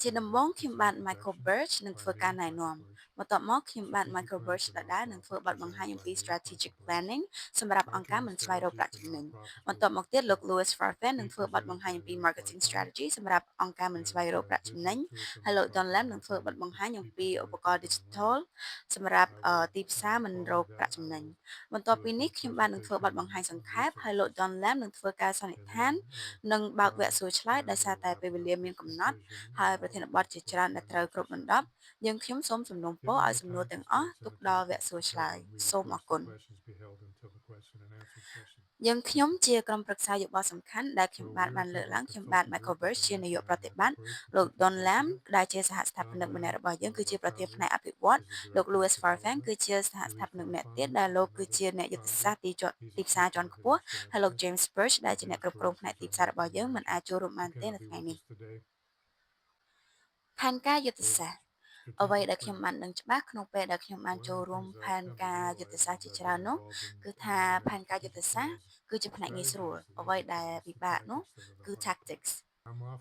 ជាដំបូងខ្ញុំបាទ Michael Birch នឹងធ្វើការណែនាំបន្ទាប់មកខ្ញុំបាទ Michael Birch ដដែលនឹងធ្វើបទបង្ហាញអំពី Strategic Planning សម្រាប់អង្គការមិនស្វែងរកប្រាក់ចំណេញបន្ទាប់មកទៀតលោក Louis Farfan នឹងធ្វើបទបង្ហាញអំពី Marketing Strategy សម្រាប់អង្គការមិនស្វែងរកប្រាក់ចំណេញហើយលោក Don Lam នឹងធ្វើបទបង្ហាញអំពីឧបករណ៍ Digital សម្រាប់ទីផ្សារមិនរកប្រាក់ចំណេញបន្ទាប់ពីនេះខ្ញុំបាទនឹងធ្វើបទបង្ហាញសង្ខេបហើយលោក Don Lam នឹងធ្វើការសន្និដ្ឋាននិងបើកវគ្គសួរឆ្លើយដោយសារតែពេលវេលាមានកំណត់ហើយប្រធានបទជាច្រើនដែលត្រូវគ្រប់ដណ្ដប់យើងខ្ញុំសូមសំណូមពរឲ្យសំណួរទាំងអស់ទុកដល់វគ្គសួរឆ្លើយសូមអរគុណយើងខ្ញុំជាក្រុមប្រឹក្សាយោបល់សំខាន់ដែលខ្ញុំបាទបានលើកឡើងខ្ញុំបាទ Michael Birch ជានាយកប្រតិបត្តិលោក Don Lam ដែលជាសហស្ថាបនិកម្នាក់របស់យើងគឺជាប្រធានផ្នែកអភិវឌ្ឍលោក Louis Farfan គឺជាសហស្ថាបនិកម្នាក់ទៀតដែលលោកគឺជាអ្នកយុទ្ធសាស្ត្រទីទីផ្សារជាន់ខ្ពស់ហើយលោក James Birch ដែលជាអ្នកគ្រប់គ្រងផ្នែកទីផ្សាររបស់យើងមិនអាចចូលរួមបានទេនៅថ្ងៃនេះផែនការយុទ្ធសាស្ត្រអ្វីដែលខ្ញុំបានដឹងច្បាស់ក្នុងពេលដែលខ្ញុំបានចូលរួមផែនការយុទ្ធសាស្ត្រជាច្រើននោះគឺថាផែនការយុទ្ធសាស្ត្រគឺជាផ្នែកងាយស្រួលអ្វីដែលពិបាកនោះគឺ tactics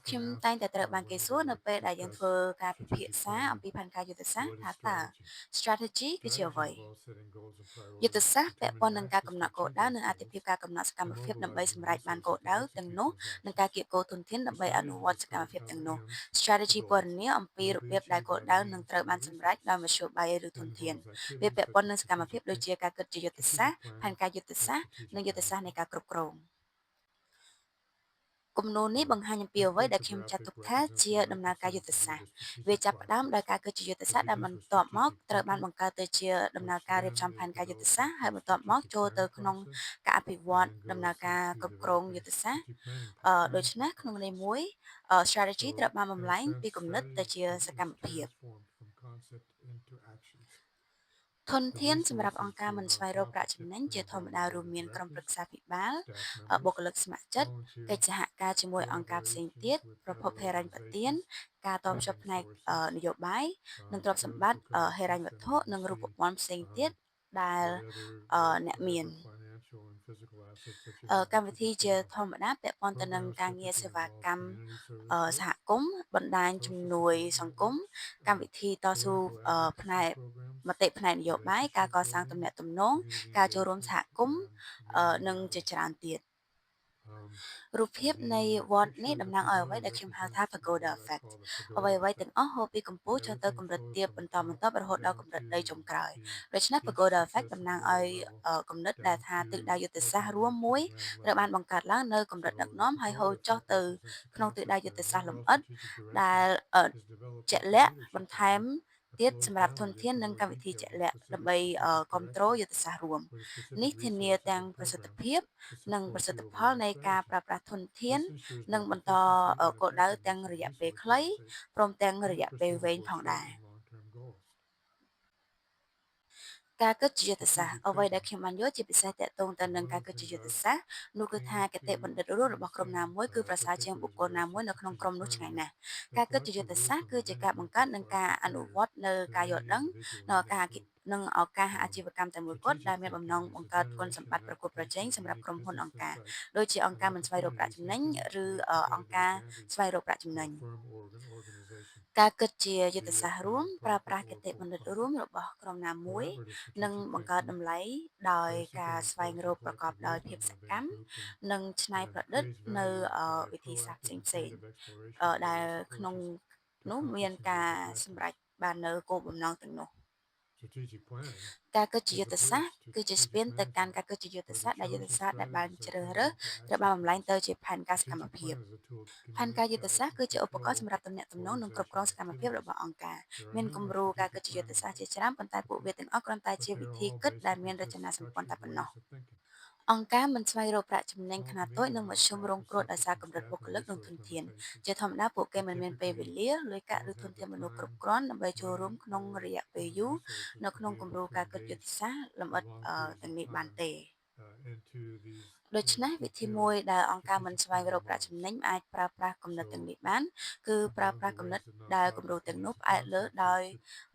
ខ្ញុំតែងតែត្រូវបានគេសួរនៅពេលដែលយើងធ្វើការពិភាក្សាអំពីផែនការយុទ្ធសាស្ត្រថាតើ strategy គឺជាអ្វីយុទ្ធសាស្ត្រពាក់ព័ន្ធនឹងការកំណត់គោលដៅនិងអាទិភាពការកំណត់សកម្មភាពដើម្បីសម្រេចបានគោលដៅទាំងនោះនិងការកៀរគរធនធានដើម្បីអនុវត្តសកម្មភាពទាំងនោះ strategy ពណ៌នាអំពីរបៀបដែលគោលដៅនឹងត្រូវបានសម្រេចដោយមធ្យោបាយឬធនធានវាពាក់ព័ន្ធនឹងសកម្មភាពដូចជាការគិតជាយុទ្ធសាស្ត្រផែនការយុទ្ធសាស្ត្រនិងយុទ្ធសាស្ត្រនៃការគ្រប់គ្រងគំនូរនេះបង្ហាញអំពីអ្វីដែលខ្ញុំចាត់ទុកថាជាដំណើរការយុទ្ធសាស្ត្រវាចាប់ផ្ដើមដោយការគិតជាយុទ្ធសាស្ត្រដែលបន្ទាប់មកត្រូវបានបង្កើតទៅជាដំណើរការរៀបចំផែនការយុទ្ធសាស្ត្រហើយបន្ទាប់មកចូលទៅក្នុងការអភិវឌ្ឍដំណើរការគ្រប់គ្រងយុទ្ធសាស្ត្រដូច្នេះក្នុងន័យមួយ strategy ត្រូវបានបំលែងពីគំនិតទៅជាសកម្មភាពធនធានសម្រាប់អង្គការមិនស្វែងរកប្រាក់ចំណេញជាធម្មតារួមមានក្រុមប្រឹក្សាភិបាលបុគ្គលិកស្ម័គ្រចិត្តកិច្ចសហការជាមួយអង្គការផ្សេងទៀតប្រភពហិរញ្ញប្បទានការតភ្ជាប់ផ្នែកនយោបាយនិងទ្រព្យសម្បត្តិហិរញ្ញវត្ថុនិងរូបមន្តផ្សេងទៀតដែលអ្នកមានកម្មវិធីជាធម្មតាពាក់ព័ន្ធទៅនឹងការងារសេវាកម្មសហគមន៍បណ្ដាញជំនួយសង្គមកម្មវិធីតស៊ូផ្នែកមតិផ្នែកនយោបាយការកសាងទំនាក់ទំនងការចូលរួមសហគមន៍និងជាច្រើនទៀតរូបភាពនៃវដ្តនេះតំណាងឲ្យអ្វីដែលខ្ញុំហៅថា Pagoda Effect អ្វីៗទាំងអស់ហូរពីកម្ពស់ចុះទៅកម្រិតទាបបន្តបន្ទាប់រហូតដល់កម្រិតដីចុងក្រោយដូច្នេះ Pagoda Effect តំណាងឲ្យគំនិតដែលថាទិសដៅយុទ្ធសាស្ត្ររួមមួយត្រូវបានបង្កើតឡើងនៅកម្រិតដឹកនាំហើយហូរចុះទៅក្នុងទិសដៅយុទ្ធសាស្ត្រលម្អិតដែលជាក់លាក់បន្ថែមទៀតសម្រាប់ធនធាននិងកម្មវិធីជាក់លាក់ដើម្បីគ្រប់គ្រងយុទ្ធសាស្ត្ររួមនេះធានាទាំងប្រសិទ្ធភាពនិងប្រសិទ្ធផលនៃការប្រើប្រាស់ធនធាននិងបន្តគោលដៅទាំងរយៈពេលខ្លីព្រមទាំងរយៈពេលវែងផងដែរការគិតជាយុទ្ធសាស្ត្រអ្វីដែលខ្ញុំបានយល់ជាពិសេសទាក់ទងទៅនឹងការគិតជាយុទ្ធសាស្ត្រនោះគឺថាគតិបណ្ឌិតរួមរបស់ក្រុមណាមួយគឺប្រសើរជាងបុគ្គលណាមួយនៅក្នុងក្រុមនោះឆ្ងាយណាស់ការគិតជាយុទ្ធសាស្ត្រគឺជាការបង្កើតនិងការអនុវត្តនៅការយល់ដឹងនៅការនិងឱកាសអាជីវកម្មតែមួយគត់ដែលមានបំណងបង្កើតគុណសម្បត្តិប្រកួតប្រជែងសម្រាប់ក្រុមហ៊ុនអង្គការដូចជាអង្គការមិនស្វែងរកប្រាក់ចំណេញឬអង្គការស្វែងរកប្រាក់ចំណេញការគិតជាយុទ្ធសាស្ត្ររួមប្រើប្រាស់គតិបណ្ឌិតរួមរបស់ក្រុមណាមួយនិងបង្កើតតម្លៃដោយការស្វែងរកប្រកបដោយភាពសកម្មនិងច្នៃប្រឌិតនៅវិធីសាស្ត្រផ្សេងៗដែលក្នុងនោះមានការសម្រេចបាននៅគោលបំណងទាំងនោះការគិតជាយុទ្ធសាស្ត្រគឺជាស្ពានទៅកាន់ការគិតជាយុទ្ធសាស្ត្រដែលយុទ្ធសាស្ត្រដែលបានជ្រើសរើសត្រូវបានបំលែងទៅជាផែនការសកម្មភាពផែនការយុទ្ធសាស្ត្រគឺជាឧបករណ៍សម្រាប់ទំនាក់ទំនងនិងគ្រប់គ្រងសកម្មភាពរបស់អង្គការមានគំរូការគិតជាយុទ្ធសាស្ត្រជាច្រើនប៉ុន្តែពួកវាទាំងអស់គ្រាន់តែជាវិធីគិតដែលមានរចនាសម្ព័ន្ធតែប៉ុណ្ណោះអង្គការមិនស្វែងរកប្រាក់ចំណេញខ្នាតតូចនិងមធ្យមរងគ្រោះដោយសារកម្រិតបុគ្គលិកនិងធនធានជាធម្មតាពួកគេមិនមានពេលវេលាលុយកាក់ឬធនធានមនុស្សគ្រប់គ្រាន់ដើម្បីចូលរួមក្នុងរយៈពេលយូរនៅក្នុងគម្រោងការគិតយុទ្ធសាស្ត្រលម្អិតទាំងនេះបានទេដូច្នេះវិធីមួយដែលអង្គការមិនស្វែងរកប្រាក់ចំណេញអាចប្រើប្រាស់គំនិតទាំងនេះបានគឺប្រើប្រាស់គំនិតដែលគំរូទាំងនោះផ្អែកលើដោយ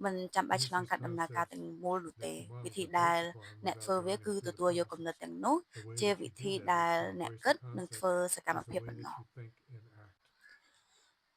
មិនចាំបាច់ឆ្លងកាត់ដំណើរការទាំងមូលនោះទេវិធីដែលអ្នកធ្វើវាគឺទទួលយកគំនិតទាំងនោះជាវិធីដែលអ្នកគិតនិងធ្វើសកម្មភាពប៉ុណ្ណោះ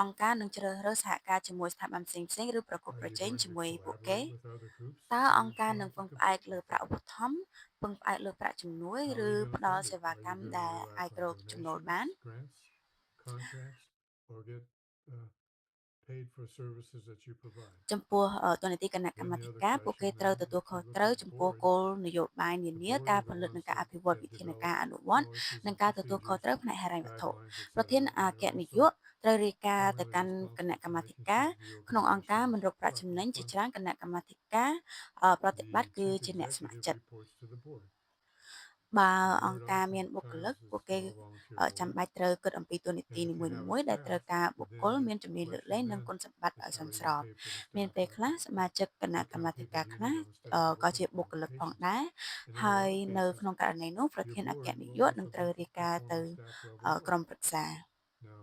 អង្គការនឹងជ្រើសរើសសហការជាមួយស្ថាប័នផ្សេងៗឬប្រកួត Are ប្រ you ជែង going to ជាមួយពួកគេ collaborate with other groups តើ to អង្គការ want នឹង to ពឹងផ្អែ compete? កលើប្រាក់ឧបត្ថម្ភពឹងផ្អែកលើប្រាក់ជំនួយ How ឬ are you going ផ្ to ដល់ fund សេ it? វា Are you កម្ម going to ដែល rely អាច upon រកចំណូលបាន donations, grants, contracts, or get paid for services that you provide? ចំពោះតួនាទីគណៈ Then កម្មា the ធិ other ការពួកគេ question ត្រូវ then, ទទួល if you ខុស look ត្រូវ at ចំពោះ board, គោលនយោបាយនា the នា board ការ are the ផលិត ones និងការ that អភិវឌ្ឍ that វិធានការ develop អនុវត្ត policies និង and ការទទួលខុស procedures, ត្រូវផ្នែកហិរញ្ញវត្ថុ guidelines, ប្រធាន etc. អ And គ្គ they're នា also យកត្រូវរាយការណ៍ទៅ primarily កាន់គណៈ responsible កម្ for មាធិ making ការ sure that the ក្នុងអង្គការ organization មិន is រកប្រាក់ចំណេ properly ញជា funded. ច្រើនគណៈកម្មាធិការប្រតិប The ត្តិគឺ chief ជាអ្នកស្ម័គ្រ executive ចិត្ត reports to the board. បើ The អង្គ board ការមានបុគ្គលិក oftentimes is ពួក an គេ all-volunteer ចាំ board. បាច់ត្រូវគិតអំពីតួនាទី And នី if you have a មួយៗដែលត្រូវ staff, ការបុគ្គ then ល the មានជំនាញលើកលែ question ងនិង then គុណសម្បត្តិ is ឲ្យ how សម are you ស្ going រប to pay for the មាន staff? ពេល How ខ្លះ to សមាជិកគណៈ become កម្មាធិ people ការ you ខ្លះ need on staff to ក៏ work ជា on បុគ្គលិកផង qualifications. ដែរ And in a ហើយ lot of នៅ cases, ក្នុងករណីនោះប្រ your ធានអគ្គ board នា will យកនឹង also ត្រូវ be រាយការណ៍ទៅ performing staff level ក្រុ work. មប្រឹក្សា Now,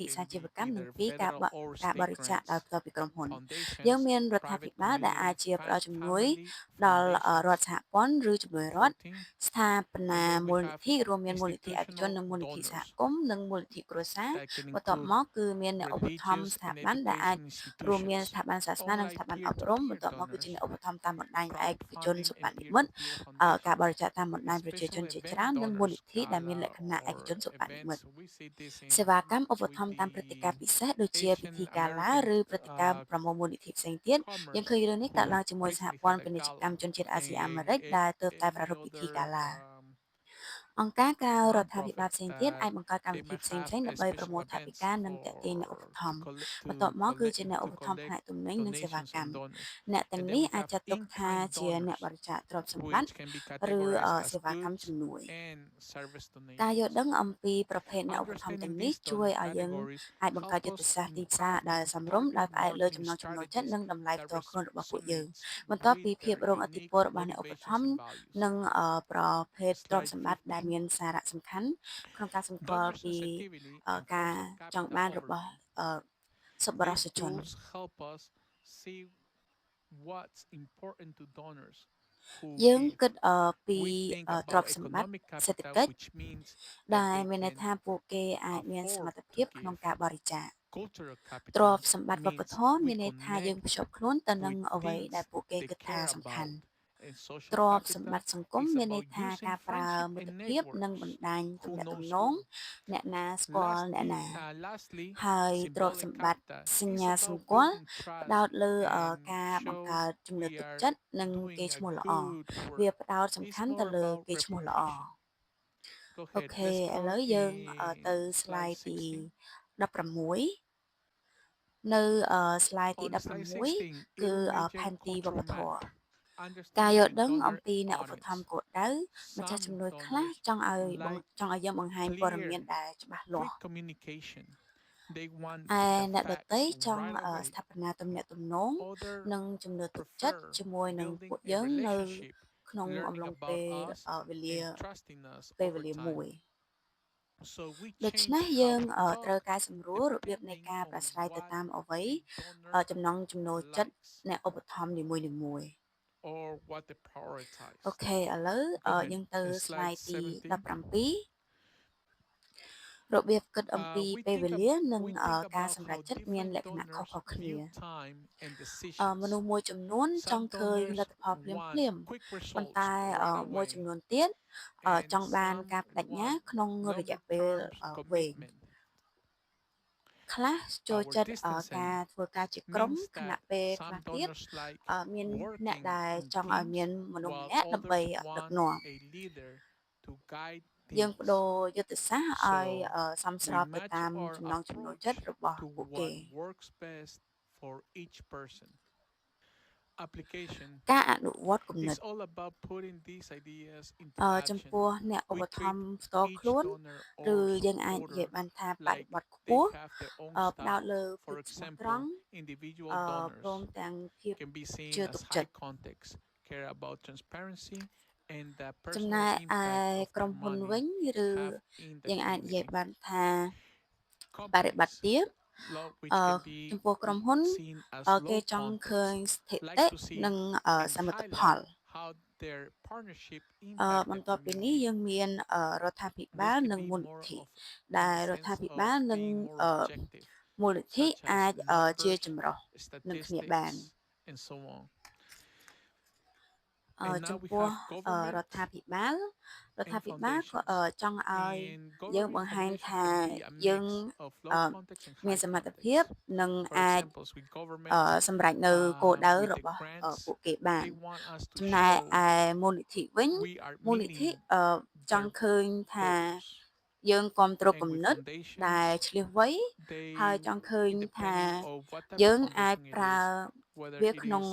ធិ can សាជីវ be កម្ម និង either ពីរការប federal or ការប state រិច្ចាគដោយ grants, ផ្ទាល់ពីក្រុមហ៊ុន យើង foundations, មានរដ្ឋាភិ private បាលដែលអាច community, ជាផ្ដល់ជំនួយ family ដល់រដ្ឋ foundations. សហព័ន្ធឬជំនួយរដ្ឋ 14. ស្ថាបនា And then មូ we លនិ have ធិរួមមានមូលនិធិឯកជន institutional និងមូលនិធិសហ donors គមន៍និងមូលនិធិគ្រួសារ that can បន្ទាប់ include មកគឺមានអ្នកឧបត្ថម្ភ religious ស្ថា and ប័នដែលអាច education រួមមាន institutions, ស្ថាប័នសាសនានិងស្ online ថាប័ន peer អប់ to រំ peer បន្ទាប់មកគឺជា donors, អ្នកឧបត្ថម្ភតាមបណ្ដាញឯកជន crowdfunding សុប and peer និម្មិត to peer ការប foundations, រិច្ចាគតាមបណ្ដាញប្រជាជន special ជា Then ច្រើននិងមូល donors និធិដែលមានល gala ក្ខណៈឯក or ជនសិប្បនិម្មិត events. We see this សេវា in កម្មឧបត្ថ with ម្ភតាមព្រឹត្តិការ the ណ៍ពិសេសដូចជាពិ Asian ធីកាឡា American ឬព្រឹត្តិការណ៍ uh, ប្រមូលមូលនិធិផ្សេងទៀតយើង commerce ឃើញរឿងនេះកើត who ឡើងជាមួយសហ recently ព័ន្ធ had a ពាណិជ្ជ gala កម្មជនជាតិអាស៊ីអាមេ and រិកដែលទើបតែប្រា any រព្ធពិធី other កាឡា អង្គការក្រៅរដ្ឋាភិ nonprofit បាលផ្សេងទៀត that អាចបង្កើតកម្ម they វិធី might ផ្សេងៗ have a ដើម្បីប្រ special មូលថវិ events កានិងទាក់ទាញអ្នកឧប for ត្ថ to ម្ភ collect បន្ទា to ប់មកគឺជា collect អ្នកឧ to បត្ថម្ភផ្ន collect ែកទំនិញនិងសេវា donations កម្ម and donors. អ្នកទាំង And then នេះ we អាច have ចាត់ទុកថា in-kind ជាអ្នក donors, បរិច្ចាគទ្រព្យសម្បត្តិ which can be ឬ categorized as សេវាកម្ម goods ជំនួយ and service ការយល់ donations. ដឹងអំពីប្រភេទអ្នកឧបត្ថម្ភទាំង Understanding នេះ these ជួយ donor ឲ្យយើង categories អាចបង្កើត help យុទ្ធ us សាស្ត្រ in ទីផ្សារដែល crafting សមរម្យ target ដោយផ្អែកលើ marketing ចំណង់ចំណូលចិត្ត strategies និងតម្លៃ that ផ្ទាល់ខ្លួនរបស់ពួកយើង resonates បន្ទាប់ with ពីភាព their រងឥទ្ធិ unique ពលរបស់អ្នកឧបត្ថ motivations ម្ភ and values. និងប្រភេទទ្រព្យ Slide សម្បត្តិដែល 15. មានសារៈសំខាន់ក្នុងការសម្គាល់ Donor ពី sensitivity and ការ cultural ចង់ capital បានរបស់ overview. សប្បុរ These សជន tools help us see what's important to donors who យើង give. គិតពី We think ទ្រ about ព្យសម្បត្តិ economic សេដ្ឋ capital, កិច្ច which means that ដែល they មានន័យ can ថាពួកគេអាចមានសម afford ត្ថ to ភាពក្នុង give. ការបរិច្ចាគ Cultural ទ្រ capital ព្យសម្បត្តិវប្ប means ធម៌ we មានន័យថាយើង connect ភ្ជាប់ខ្លួនទៅនឹង with អ្វីដែល things ពួកគេ they គិតថា care សំខាន់ about. And ទ្ social រព្យសម្ប capital ត្តិសង្គម is មានន័យ about ថា using ការប្រើ friendship មិត្ត and ភាពនិង networks បណ្ដាញទំ who នាក់ទំ knows នង who. អ្នកណាស្គាល់អ្នកណា Lastly, ហើយទ្រព្យ symbolic សម្បត្តិ capital ស is ញ្ញាសម្ about គាល់ building ផ្ដោ trust តលើ and ការបង្ show កើតជំនឿ we ទុក are ចិត្តនិងកេ doing រ្តិ៍ a ឈ្មោះល្អ good វា work. ផ្ដោតសំ It's ខាន់ទៅ more លើ about កេរ្តិ៍ឈ្មោះល្អ reputation. Go អូ ahead, ខេ let's ឥឡូ go វយើងទៅ in slide slide ទី 16. 16នៅ slide ទី On slide 16 16, គឺផែ intermediate នទីវប្ cultural បធម៌ map. ការយ Understanding ល់ the ដឹងអំ donor ពីអ្នកឧបត្ថម្ភ audience. គោលដៅម្ចាស់ជំ Some នួយខ្លះ donors ចង់ឲ្យ like ចង់ឲ្យយើងបង្ហាញព័ត៌មាន clear, ដែលច្បាស់លាស់ quick communication. They want ឯ the អ្នកដទៃ facts ចង់ right away. ស្ថាបនាទំនាក់ទំនង Other និងជំនឿទុកចិត្ត prefer ជាមួយនឹង building ពួក a យើងនៅ relationship, ក្នុងអំឡ learning ុង about ពេល us, វេលា and trusting us ពេលវេ over លាមួយ time. So we ដូច្នេះ change យើ how ង we ត្រូវ talk កែសម្រួលរបៀបនៃ depending ការប្រា on ស្រ័យទៅ what តាមអ្វី a donor ចំណង់ចំណូលចិត្ត likes អ្នកឧបត្ថម្ភនីមួយៗ or what they អូ prioritize. ខេឥឡូវ Go ahead. យើងទៅ Slide slide ទី 17. 17របៀបគិតអំ Uh, ពី we ពេលវេ think លានិង we think ការ about សម្រេច how ចិត្តមាន different លក្ខណៈខុស donors ៗគ្នា view time and មនុ decisions. ស្សមួយចំនួនច Some ង់ឃើញល donors ទ្ធផលភ្ want លាមៗ quick ប៉ុន្ results តែ right មួយ away, ចំនួនទៀត and ចង់បាន some ការបដិញ្ញា want ក្នុងរយៈ longer ពេល terms វែង commitment. ខ្លះចូល Our ចិត្តការ distancing ធ្វើការជាក្រុម means ខណៈ that ពេលខ្លះ some ទៀត donors like មានអ្នក working ដែល in ចង់ឲ្យ teams មានមនុស្សម្ while នាក់ដើម្បី others ដឹក want នាំ a leader to guide យើងប things. ដូរយុទ្ធសាស្ត្រឲ្យ So សមស្ we របទៅ match តាម our ចំណង់ចំណូលចិត្ត approach របស់ to ពួកគេ what works best for each person. Application ការអនុវត្តគំនិត is all about putting these ideas into ចំ action. ពោះអ្នកឧប We ត្ថម្ treat ភផ្ទាល់ each ខ្លួន donor ឬ or យើងអាចនិយាយ supporter បានថាបរិ like បទខ្ព they ស់ have their own ផ្ដោត style. លើភាព For ស្មោះត្រង់ example, individual ព្រម donors ទាំងភាព can be ជឿ seen as ទុកចិត្ត high context, care about transparency, and the ចំណ personal ែកឯ impact of ក្រុ their មហ៊ុន money វិញឬ have in the យើងអាចនិយាយ community. បានថាបរិបទ Companies, ទាប which អឺ can be ចំពោះក្រុមហ៊ុន seen as គេ low ចង់ឃើញ context, ស្ថិ like តិ to see និង and សមិទ្ធផល highlight how their partnership impact បន្ the ទាប់ពីនេះ community. យើងមានរដ្ឋាភិ This បាល can និង be មូលនិ more ធិ of in ដែល the រដ្ឋា sense ភិ of បាលនិង being more អឺ objective, មូលនិធិ such as អាចជា numbers, ចម្រុះនឹងគ្នាបាន statistics, and so on. And ចំ now we ពោះ have government រដ្ឋាភិបាលរដ្ឋា and ភិបាលក៏ foundations. ចង់ឲ្យ And យើង government បង្ហាញ foundation ថា can be a យើង mix of អ low ឺ context and មាន high សមត្ថភាព context. និង For អាច examples, with government, សម្រេចនៅគោលដៅ with the របស់ grants, ពួកគេបាន they want us to ចំណែក show ឯមូលនិធិវិញ we are មូលនិធិ meeting ចង់ their ឃើញថា goals. យើងគ្រប់គ្រង And with គំនិតដែល foundations, ឈ្លាសវៃហើយ they ចង់ឃើញថា depending on what type យើ of ងអាច foundation it ប្រើ is, whether វា it ក្នុង is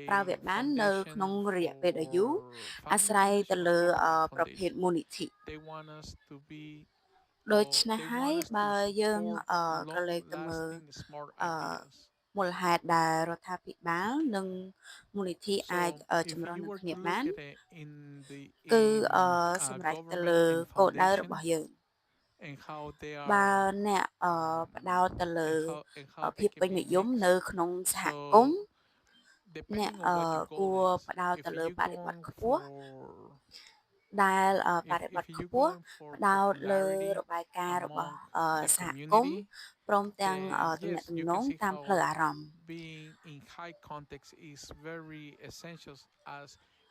ប្រើវា a បាននៅក្នុង foundation រយៈពេលដ៏យូរ for អា family ស្រ័យទៅ foundation or លើ corporate ប្រភេទ foundation. មូលនិធិ They want us to be ដូ or ច្នេះ they ហើយ want us បើ to យើង support ក្រឡេក long ទៅមើល lasting smart អឺ ideas. មូលហេតុដែលរដ្ឋាភិបាលនិងមូលនិធិអាច So ចម្ if រុះ you នឹង were គ្នា to បាន look at it in the គឺ in សម្រេចទៅ government លើ and គោលដៅ foundation របស់យើង and how they បើ are អ្នកផ្ដោត mm, ទៅលើ and how ភា they can ពពេញ be និយម mixed. នៅក្នុងសហគម So ន៍អ្នក depending on what your គួ goal រ is, ផ្ដោត if ទៅលើ you បរិបទ going ខ្ពស់ for ដែលប if រិប if ទខ្ you ពស់ going for ផ្ដោតលើ popularity របាយការណ៍របស់ among the សហគមន៍ community, ព្រមទាំង then ទំនាក់ yes, you ទំន can see ងតាមផ្លូវ how អារម្មណ៍ being in high context is very essential as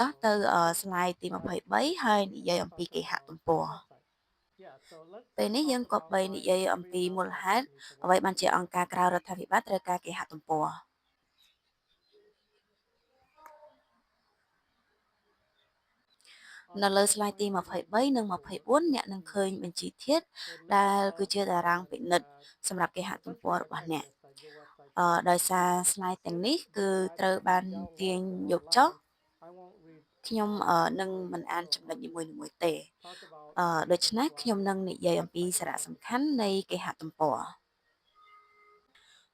តោះទៅ slide ទី23ហើយនិយាយអំពីគេហទំព័រពេលនេះយើងគប្បីនិយាយអំពីមូលហេតុអ្វីបានជាអង្គការក្រៅរដ្ឋាភិបាលត្រូវការគេហទំព័រនៅលើ slide ទី23និង24អ្នកនឹងឃើញបញ្ជីធាតុដែលគឺជាតារាងពិនិត្យសម្រាប់គេហទំព័ររបស់អ្នក។ ដោយសារ slide ទាំងនេះគឺត្រូវបានទាញយកចុះខ្ញុំនឹងមិនអានចំណុចនីមួយៗទេដូច្នេះខ្ញុំនឹងនិយាយអំពីសារៈសំខាន់នៃគេហទំព័រ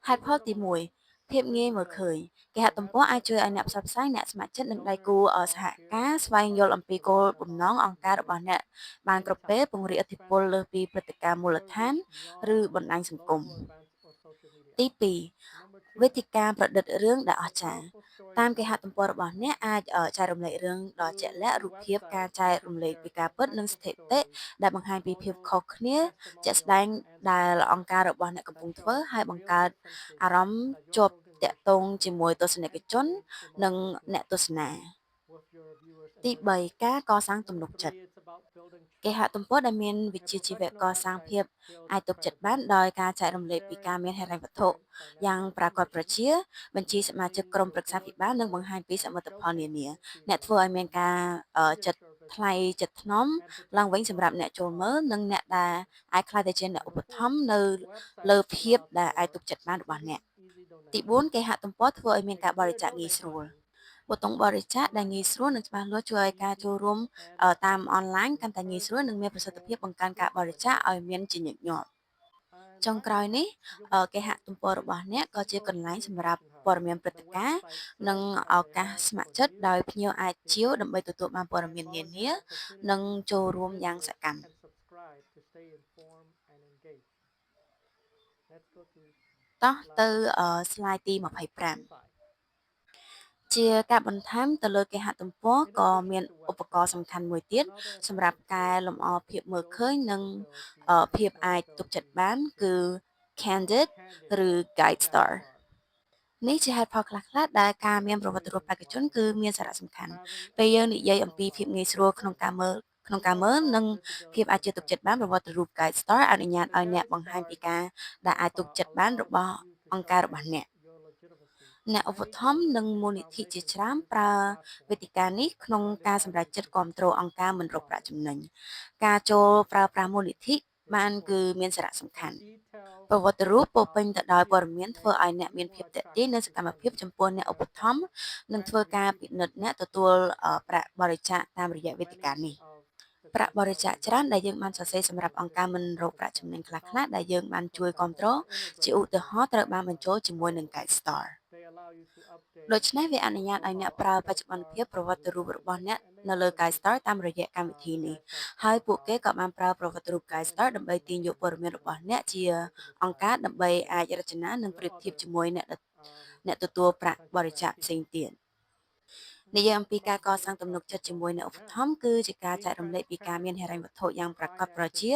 ហេតុផលទី1ភាពងាយមើលឃើញគេហទំព័រអាចជួយឲ្យអ្នកផ្សព្វផ្សាយអ្នកស្ម័គ្រចិត្តនិងដៃគូសហការស្វែងយល់អំពីគោលបំណងអង្គការរបស់អ្នកបានគ្រប់ពេលពង្រីកឥទ្ធិពលលើសពីព្រឹត្តិការណ៍មូលដ្ឋានឬបណ្ដាញសង្គមទី2វេទិកាប្រឌិតរឿងដែលអស្ចារ្យតាមគេហទំព័ររបស់អ្នកអាចចែករំលែករឿងដ៏ជាក់លាក់រូបភាពការចែករំលែកពីការពិតនិងស្ថិតិដែលបង្ហាញពីភាពខុសគ្នាជាក់ស្ដែងដែលអង្គការរបស់អ្នកកំពុងធ្វើហើយបង្កើតអារម្មណ៍ជាប់ទាក់ទងជាមួយទស្សនិកជននិងអ្នកទស្សនាទី3ការកសាងទំនុកចិត្តគេហទំព័រដែលមានវិជ្ជាជីវៈកសាងភាពអាចទុកចិត្តបានដោយការចែករំលែកពីការមានហិរញ្ញវត្ថុយ៉ាងប្រាកដប្រជាបញ្ជីសមាជិកក្រុមប្រឹក្សាភិបាលនិងបង្ហាញពីសមិទ្ធផលនានាអ្នកធ្វើឲ្យមានការចិត្តថ្លៃចិត្តថ្នមឡើងវិញសម្រាប់អ្នកចូលមើលនិងអ្នកដែលអាចក្លាយទៅជាអ្នកឧបត្ថម្ភនៅលើភាពដែលអាចទុកចិត្តបានរបស់អ្នកទី4គេហទំព័រធ្វើឲ្យមានការបរិច្ចាគងាយស្រួលប៊ូតុងបរិច្ចាគដែលងាយស្រួលនិងច្បាស់លាស់ជួយឲ្យការចូលរួមតាមអនឡាញកាន់តែងាយស្រួលនិងមានប្រសិទ្ធភាពបង្កើនការបរិច្ចាគឲ្យមានជាញឹកញាប់ចុងក្រោយនេះគេហទំព័ររបស់អ្នកក៏ជាកន្លែងសម្រាប់ព័ត៌មានព្រឹត្តិការណ៍និងឱកាសស្ម័គ្រចិត្តដោយភ្ញៀវអាចជាវដើម្បីទទួលបានព័ត៌មាននានានិងចូលរួមយ៉ាងសកម្មតោះទៅ slide ទី25ជាការបន្ថែមទៅលើគេហទំព័រក៏មានឧបករណ៍សំខាន់មួយទៀតសម្រាប់កែលម្អភាពមើលឃើញនិងភាពអាចទុកចិត្តបានគឺ Candid ឬ GuideStar នេះជាហេតុផលខ្លះៗដែលការមានប្រវត្តិរូបបេក្ខជនគឺមានសារៈសំខាន់ពេលយើងនិយាយអំពីភាពងាយស្រួលក្នុងការមើលនិងភាពអាចជឿទុកចិត្តបានប្រវត្តិរូប GuideStar អនុញ្ញាតឲ្យអ្នកបង្ហាញពីការដែលអាចទុកចិត្តបានរបស់អង្គការរបស់អ្នកអ្នកឧបត្ថម្ភនិងមូលនិធិជាច្រើនប្រើវេទិកានេះក្នុងការសម្រេចចិត្តគាំទ្រអង្គការមិនរកប្រាក់ចំណេញការចូលប្រើប្រាស់មូលនិធិបានគឺមានសារៈសំខាន់ប្រវត្តិរូបពោពេញទៅដោយព័ត៌មានធ្វើឲ្យអ្នកមានភាពទាក់ទាញនិងសកម្មភាពចំពោះអ្នកឧបត្ថម្ភនិងធ្វើការពិនិត្យអ្នកទទួលប្រាក់បរិច្ចាគតាមរយៈវេទិកានេះប្រាក់បរិច្ចាគច្រើនដែលយើងបានសរសេរសម្រាប់អង្គការមិនរកប្រាក់ចំណេញខ្លះៗដែលយើងបានជួយគាំទ្រជាឧទាហរណ៍ត្រូវបានបញ្ចូលជាមួយនឹង GuideStar ដូច្នេះវាអនុញ្ញាតឲ្យអ្នកប្រើបច្ចុប្បន្នភាពប្រវត្តិរូបរបស់អ្នកនៅលើ GuideStar តាមរយៈកម្មវិធីនេះហើយពួកគេក៏បានប្រើប្រវត្តិរូប GuideStar ដើម្បីទាញយកព័ត៌មានរបស់អ្នកជាអង្គការដើម្បីអាចរចនានិងប្រៀបធៀបជាមួយអ្នកទទួលប្រាក់បរិច្ចាគផ្សេងទៀតនិយាយអំពីការកសាងទំនុកចិត្តជាមួយអ្នកឧបត្ថម្ភគឺជាការចែករំលែកពីការមានហិរញ្ញវត្ថុយ៉ាងប្រាកដប្រជា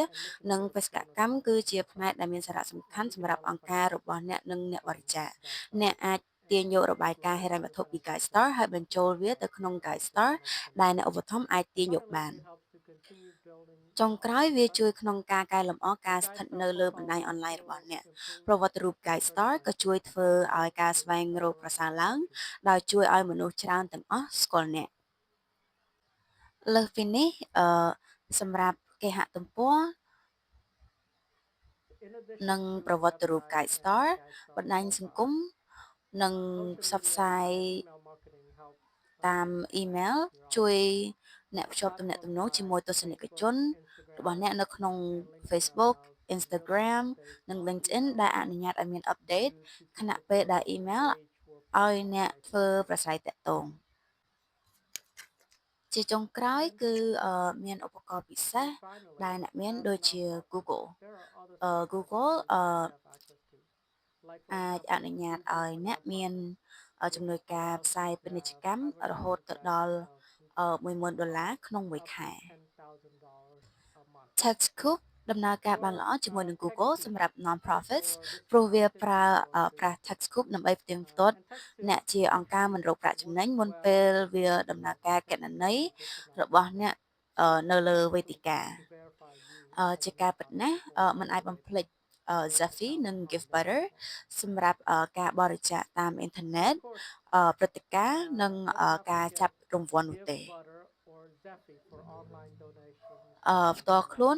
និងបេសកកម្មគឺជាផ្នែកដែលមានសារៈសំខាន់សម្រាប់អង្គការរបស់អ្នកនិងអ្នកបរិច្ចាគអ្នកអាចទាញយករបាយការណ៍ហិរញ្ញវត្ថុពី GuideStar ហើយបញ្ចូលវាទៅក្នុង GuideStar ដែលអ្នកឧបត្ថម្ភអាចទាញយកបានចុងក្រោយវាជួយក្នុងការកែលម្អការស្ថិតនៅលើបណ្ដាញអនឡាញរបស់អ្នកប្រវត្តិរូប GuideStar ក៏ជួយធ្វើឲ្យការស្វែងរកប្រសើរឡើងដោយជួយឲ្យមនុស្សច្រើនទាំងអស់ស្គាល់អ្នកលើសពីនេះសម្រាប់គេហទំព័រនិងប្រវត្តិរូប GuideStar បណ្ដាញសង្គមនិងផ្សព្វផ្សាយតាមអ៊ីមែលជួយអ្នកភ្ជាប់ទំនាក់ទំនងជាមួយទស្សនិកជនរបស់អ្នកនៅក្នុង Facebook Instagram និង LinkedIn ដែលអនុញ្ញាតឲ្យមាន update ខណៈពេលដែលអ៊ីមែលឲ្យអ្នកធ្វើប្រស្រ័យទាក់ទងជាចុងក្រោយគឺមានឧបករណ៍ពិសេសដែលអ្នកមានដូចជា Google Google អាចអនុញ្ញាតឲ្យអ្នកមានជំនួយការផ្សាយពាណិជ្ជកម្មរហូតទៅដល់$10,000ក្នុងមួយខែ TaxCube ដំណើរការបានល្អជាមួយនឹង Google សម្រាប់ non-profits ព្រោះវាប្រើប្រាស់ TaxCube ដើម្បីផ្ទៀងផ្ទាត់អ្នកជាអង្គការមិនរកប្រាក់ចំណេញមុនពេលវាដំណើរការគណនេយ្យរបស់អ្នកនៅលើវេទិកាជាការពិតណាស់មិនអាចបំភ្លេច Zeffy និង Givebutter សម្រាប់ការបរិច្ចាគតាមអ៊ីនធឺណិតព្រឹត្តិការណ៍និងការចាប់រង្វាន់នោះទេផ្ទាល់ខ្លួន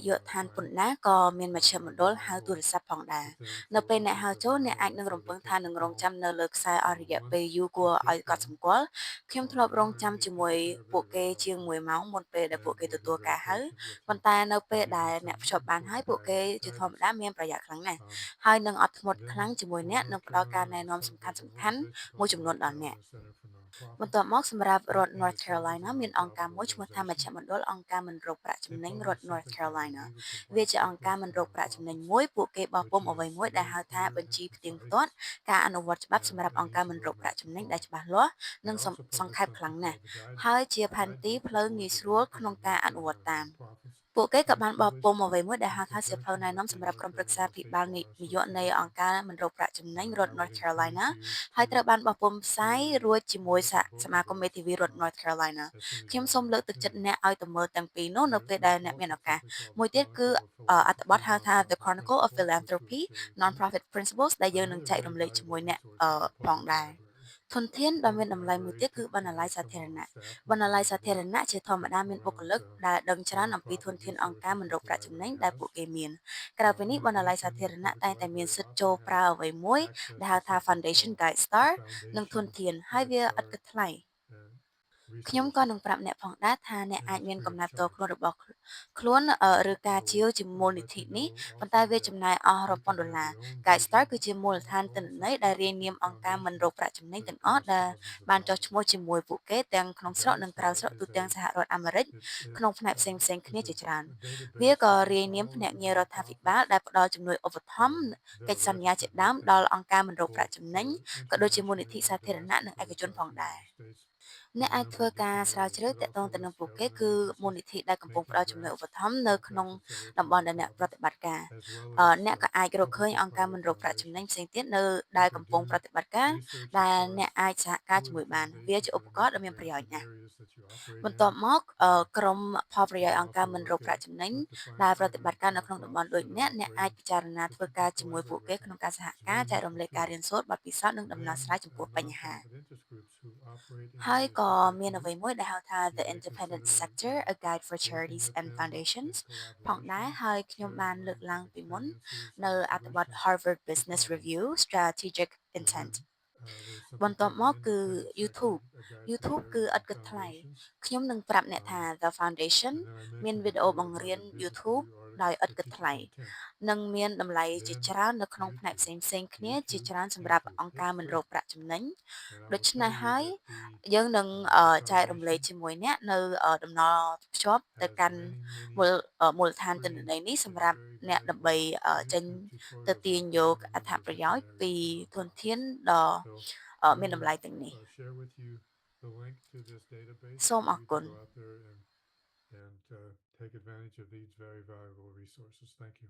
នាយកដ្ឋានពន្ធដារក៏មានមជ្ឈមណ្ឌលហៅទូរស័ព្ទផងដែរ។ នៅពេលអ្នកហៅចូល អ្នកអាចនឹងរំពឹងថានឹងរង់ចាំនៅលើខ្សែអស់រយៈពេលយូរគួរឲ្យកត់សម្គាល់។ ខ្ញុំធ្លាប់រង់ចាំជាមួយពួកគេជាងមួយម៉ោងមុនពេលដែលពួកគេទទួលការហៅ ប៉ុន្តែនៅពេលដែលអ្នកភ្ជាប់បានហើយ ពួកគេជាធម្មតាមានប្រយ័ត្នខ្លាំងណាស់ ហើយនឹងអត់ធ្មត់ខ្លាំងជាមួយអ្នក និងផ្ដល់ការណែនាំសំខាន់ៗមួយចំនួនដល់អ្នក។ បន្ទាប់មកសម្រាប់រដ្ឋ North Carolina មានអង្គការមួយឈ្មោះថាមជ្ឈមណ្ឌលអង្គការមិនរកប្រាក់ចំណេញរដ្ឋ North Carolina។ វាជាអង្គការមិនរកប្រាក់ចំណេញមួយ។ ពួកគេបោះពុម្ពអ្វីមួយដែលហៅថាបញ្ជីផ្ទៀងផ្ទាត់ការអនុវត្តច្បាប់សម្រាប់អង្គការមិនរកប្រាក់ចំណេញដែលច្បាស់លាស់និងសង្ខេបខ្លាំងណាស់ ហើយជាផែនទីផ្លូវងាយស្រួលក្នុងការអនុវត្តតាម។ ពួកគេក៏ It is បានបោះពុ published ម្ពអ្វីមួយដែល in ហៅថាសៀវភៅ conjunction ណែនាំ with the សម្រាប់ North ក្រុមប្រឹក្សា Carolina ភិ State បាល Bar និយនៃ Association. អង្គការមិនរកប្រាក់ចំណេញរដ្ឋ I would North Carolina encourage you ហើយ to ត្រូវបានបោះពុម្ពផ្សាយរួចជាមួយ read សហ the both សមា of គមមេ those ធាវីរដ្ឋ North Carolina as soon as ខ្ញុំ you have សូម an លើកទឹកចិត្ត opportunity. អ្នកឲ្យទៅមើលទាំងពីរនោះនៅ There ពេល is ដែលអ្នកមាន also ឱកាស something called the មួយទៀតគឺ Chronicle of អត្ថប Philanthropy ទហៅថា The Nonprofit Chronicle of Principles, which we'll Philanthropy share with you. Non-Profit Principles ដែលយើងនឹង Another ចែករ very ំលែកជាមួយ valuable អ្នក resource is the ផង public ដែរ library. ធនធានដ៏មាន Public តម្លៃមួយ libraries ទៀតគឺ typically បណ្ណាល័យ have សាធារ someone on ណៈ staff who បណ្ណាល័យ can សាធារ work ណៈជាធម្មតាមានបុគ្គ around លិកដែលដឹងច្រើនអំពីធន nonprofit ធានអង្គការ resources មិន that រក the ប្រាក់ចំណេញ library ដែលពួក has. គេមានក្រៅពី In នេះបណ្ណាល័យសា addition, ធា the រណៈ public តែងតែមាន library សិទ្ធិ often ចូលប្រើ has អ្វីមួយ access ដែលហៅ to ថា something Foundation called Guide the Star និងធន Foundation ធានហើយ Guide វាឥត Star គិតថ្លៃ uh, ខ្ញុំក៏ resources, នឹងប្រាប់អ្នកផងដែរថាអ្នក and អាច it's មាន free កំ of ណែផ្ទាល់ charge. ខ្លួនរបស់ខ្លួនឬការ I ជាវ will ជាមូល let និធិ you នេះ know ប៉ុន្តែ also វា that ចំណាយអស់ you រាប់ពាន់ can ដុល្ have លារ your own Guide Star vision, គឺជាមូលដ្ឋាន own ទិន្នន័យដែលរាយ subscription to នាម the អង្គការមិន foundation រកប្រាក់ចំណេញ that ទាំងអស់ costs ដែល thousands of បានចុះឈ្ dollars. មោះជាមួយពួកគេទាំងក្នុង The ស្រុក Guide និងក្រៅ Star ស្រុក is ទូទាំង a សហរដ្ឋអាមេរិក it, it ក្នុងផ្នែកផ្សេងៗគ្នា is ជាច្រើន a វា database ក៏ that រា lists យនាម all ភ្ of នាក់ the ងាររដ្ឋាភិបាល nonprofits ដែលផ្ដល់ជំនួយឧបត្ថម្ភ that កិច្ច are សន្យាជា registered ដើម with them, ដល់អង្គការមិនរកប្រា both ក់ចំណេញក៏ដូចជាមូលនិធិ internationally សា and ធារណៈនិងឯ domestically កជន across ផង the ដែរ United States អ្នក in a អាច number ធ្វើ of ការ different ស្រាវ areas. ជ្រាវ It ទាក់ទង also ទៅនឹង lists ពួកគេ government គឺមូល agencies និធិដែលកំពុង making ផ្ដល់ជំនួយឧ grants បត្ថម្ភនៅ contract ក្នុង facilities តំបន់ and ដែលអ្នកប្រ profits, តិបត្តិការ as well អ្នក as ក៏អាចរកឃើ public ញ and អង្គការមិន private រកប្រាក់ចំណេញ foundations. ផ្សេងទៀតនៅដែល You កំ can ពុងប្រ do តិបត្តិការ research as ដែល far អ្នក as អាចសហការ who ជាមួយ are the បានវាជា foundations ឧ that ប are ករណ៍ដ៏ making មានប្រ grants យោជ in ន៍ the ណាស់ areas that you operate បន្ទា in. ប់មក Uh, ក្រុមផលប្រ you យោជន៍ can អង្គការ also មិនរក look ប្រា at ក់ចំណេញ what the ដែល find ប្រតិប other ត្តិការនៅក្នុងតំបន់ nonprofits ដូច that អ្នក are អ្នកអាច operating ពិចារណា that ធ្វើ you ការ can ជាមួយពួក collaborate គេ with ក្នុង them. ការសហ It's ការ very ចែករំ useful លែកការ tool. រៀនសូត្របទពិសោធន៍និង And ដំណោះ then ស្រាយចំពោះបញ្ហា nonprofit interest groups who operate in ហើយ areas ក៏ just like មាន you, អ្វីមួយដែលហៅថា you The may Independent consider Sector: A Guide for working Charities with and them in Foundations ផងដែរ collaboration, ហើយខ្ញុំ sharing បានលើក learnings ឡើង and ពីមុន experiences នៅ and អត្ថបទ solutions Harvard to Business problems. Review Strategic And Intent then there's បន្ something ទាប់ called the មកគឺ Independent Sector, YouTube a Guide for YouTube គឺ Charities ឥត and គិតថ្លៃ Foundations. ខ្ញុំនឹងប្រាប់អ្នក Um, ថា The Foundation and then I មាន mentioned វីដេអូ before the បង្រៀន Harvard Business YouTube Review ដោយ article ឥតគិត Strategic ថ្លៃ Intent. និងមានតម្លៃជា Then ច្រើននៅក្នុងផ្នែក YouTube, ផ្សេងៗគ្នាជា YouTube, ច្រើនសម្រាប់ YouTube. អង្គការ It's មិនរ free. កប្រាក់ចំណេញ And I ដូ will ច្នេះ tell you ហើយ that the យើងនឹង the ចែករំលែក foundation ជាមួយអ្នកនៅតំណភ្ជាប់ទៅ has កាន់ many, many មូលមូលដ្ឋានទិន្ន free ន័យនេះ and សម្រាប់ very អ្នកដើម្បី valuable ចេញ YouTube ទៅ tutorials ទាញ out យក there that អ you ត្ថ can ប្រ use យោជ in ន៍ពី areas of ធនធា nonprofits. នដ៏ So I មានតម្ will លៃទាំងនេះ share with you the link to this database សូម for you to អរគុណ go out there and take advantage of these very valuable resources. Thank you.